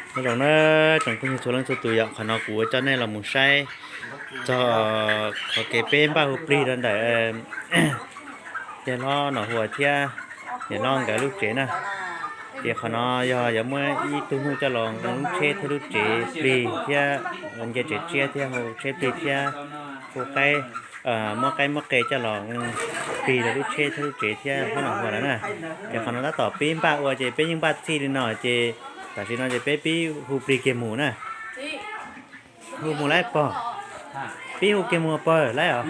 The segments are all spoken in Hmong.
Nyob zoo na tsoom phooj ywg txhua leej txhua tus, yog qhov no kuv ua coj nej los mus saib txog qhov kev peb npaj hu plig rau ntawm yawg hlob Nom Huas thiab niam hlob nkawd lub tsev na. Ces qhov no yog yuav muab ib tug nyuj coj los nqa lub tsheb thiab lub tsev plig thiab nce tsev tsiab thiab hau tsheb plig thiab hu qaib, muab qaib muab qe coj los plig rau lub tsheb thiab lub tsev thiab hlob Nom Huas lawm na. Ces qhov no tab tom pib npaj ua ces peb yeej npaj txij li no ces tam sim no ces peb pib hu plig kiag mus na. Hu mus laib pog. Pib hu kiag mus pog laib os.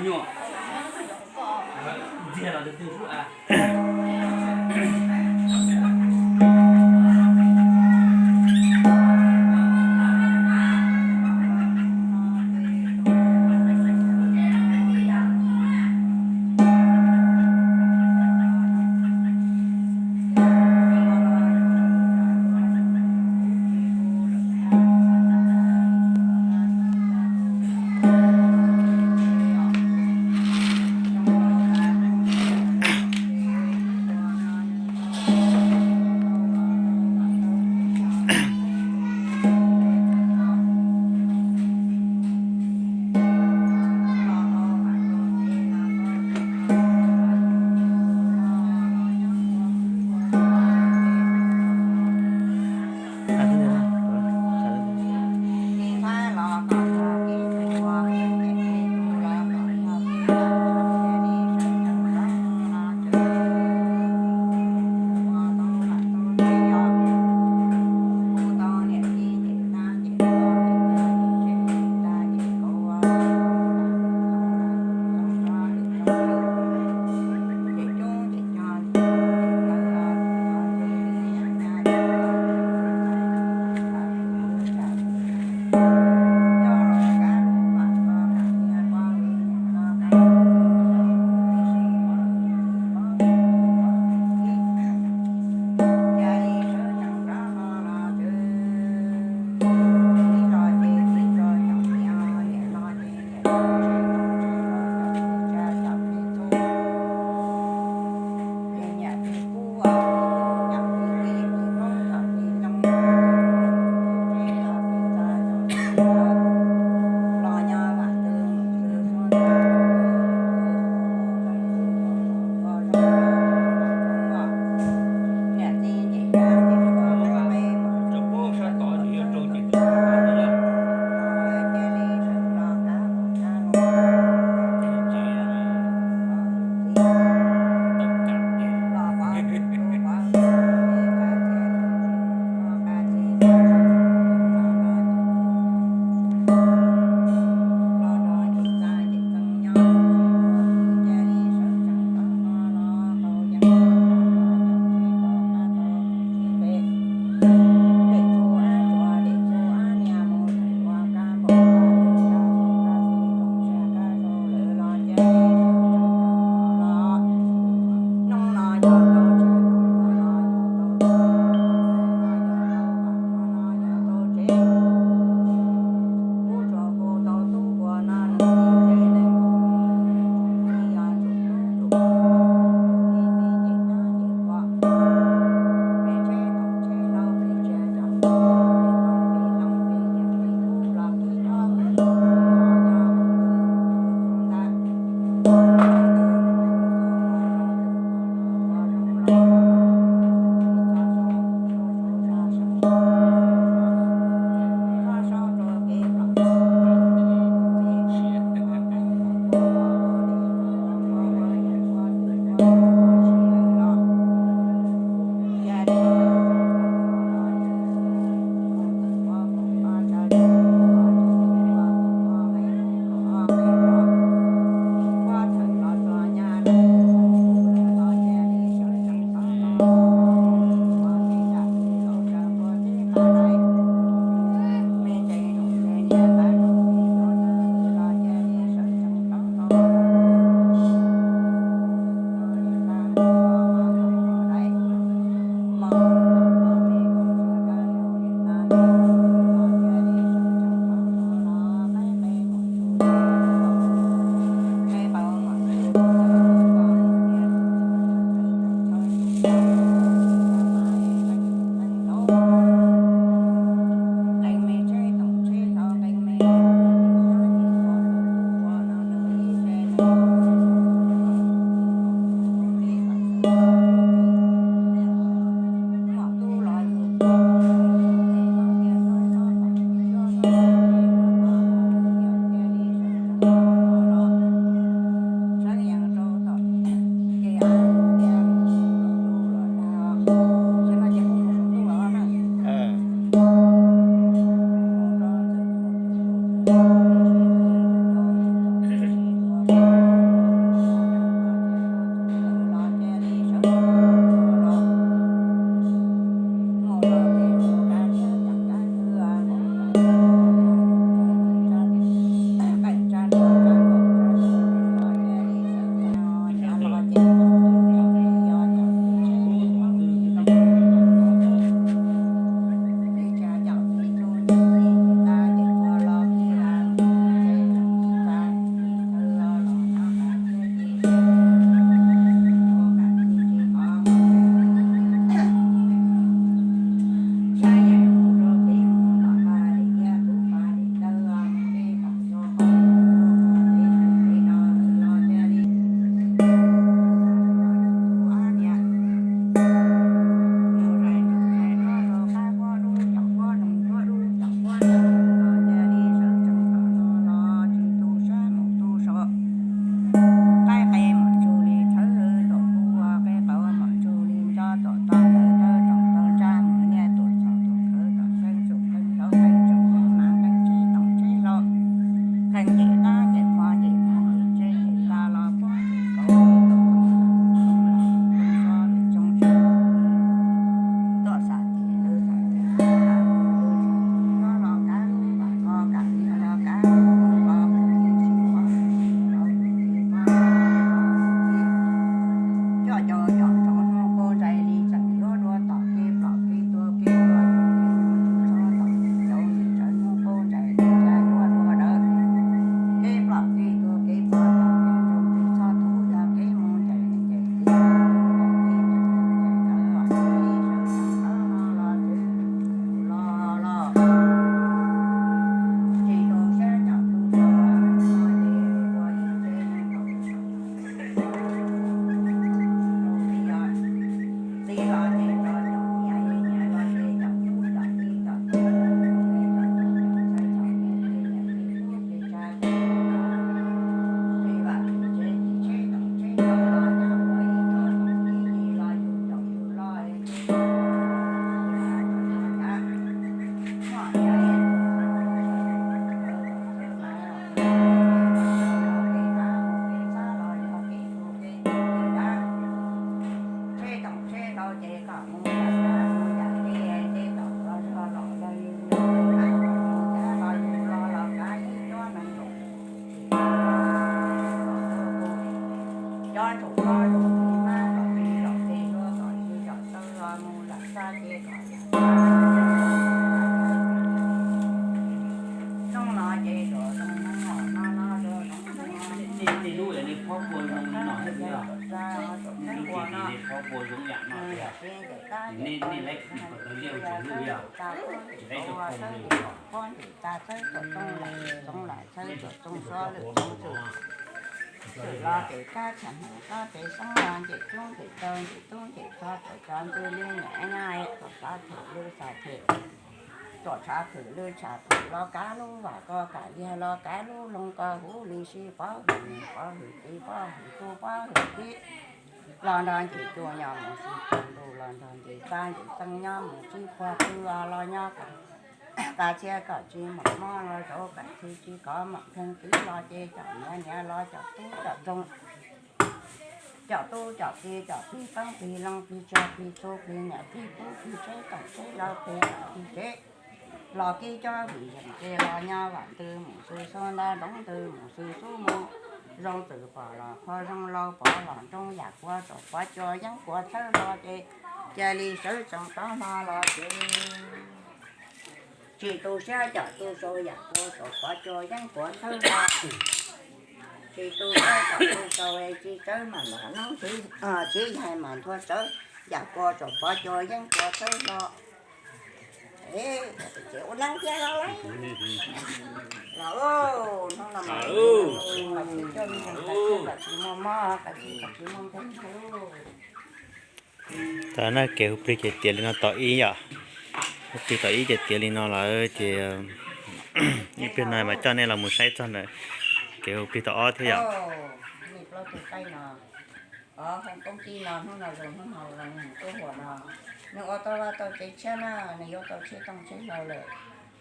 Txawb tuaj tim tuav, txawb tim tuav pob ntim tas, txawb tuam txooj lam txooj lam, txawb tuam txooj suab lwm txooj txwm. Txwm los pem kab tsham hneev, kab pem xoob los ncem coob ncem taw, ncem tub ncem txho, tuam cov ntxwg li niam nyob, tuam xav them lwj xav them, tuam tshav them lwj tshav them, los kav lub vam ko kam liag, los kav lub hloov ko huv li si, pov hwm niam pov hwm txiv pov hwm tub pov hwm tib. Los nrog nce cuaj nyob mus sib puag ntuj, los nrog nce pab nce txeeb nyob mus sib puag twg, los nyob kom qab txhiab kom tsis mom mob, los zaum kom txhij tsis kov mom kheej, txiv los ces com niam, niam los com tub com ntxoog, com tub com kiv, com plig poob plig loo, plig tsog plig txhu, plig niam plig kub, plig tsheb toom tsheb hlau, plig tsev los kib cob vim zeem, ces los nyob vam ntws mus xwb, xub ntab nroo ntws mus xwb, xub mus zoo txwm pom los qhov zoo, laus pov los nroo, yam kuav tsaus pov cuag yeeb kuav txhawb hlo ces cia li sawv tsees rov hlo los ces tsis tu siab com tu sau, yam kuav tsaus pov cuag yeeb kuav txhawb hlo, tsis tu siab com tu sau, tsis tsawb mas los noob txiv, txiv yaig mas nthua tsawv, yam kuav tsaus pov cuag yeeb kuav txhawb hlo. Ces ua neeb thiab los, los hnub no mas kom tsis coj me ntsis, kom tsis muaj mob, kom tsis, kom tsis muaj nkeeg thiab lauj. Tau na, kev hu plig ces tiav li no tau ib yom. Hu plig tau ib ces tiav li no lawm ces ib pliag no mas coj nej los mus saib txog ntawm kev hu plig tau ob thiab yom. Nej plaub tug qaij no, ov, hoo poob tij no, hnub no zoo, hnub no zoo, tuaj huam no, nws ua tau vaj tau tsev tshiab na, nws yuav tau tsheb tooj tsheb hlau lawm.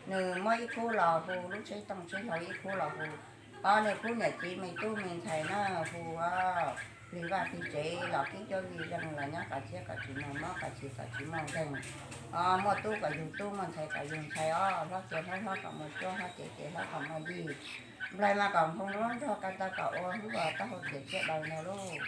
Nws muab ib khub los hu, lub tsheb tooj tsheb hlau ib khub los hu. Ov, nws khub niam txiv me tub me ntxhais na hu, ov, plig vaj plig tsev los kib cuab vij zeej los nyob kom txhiab kom tsis muaj mob, kom txhij kom tsis muaj nkeeg. Ov, muaj tub kom yug tub, muaj ntxhais kom yug ntxhais, ov, hlob ces hlob, hlob kom muaj cuab, hlob ces ces hlob kom muaj yig. Nplaig mas kom nphoo nruab nrog, ko taw kom ua hwj, taub hau txias txiab daws ntag lauj.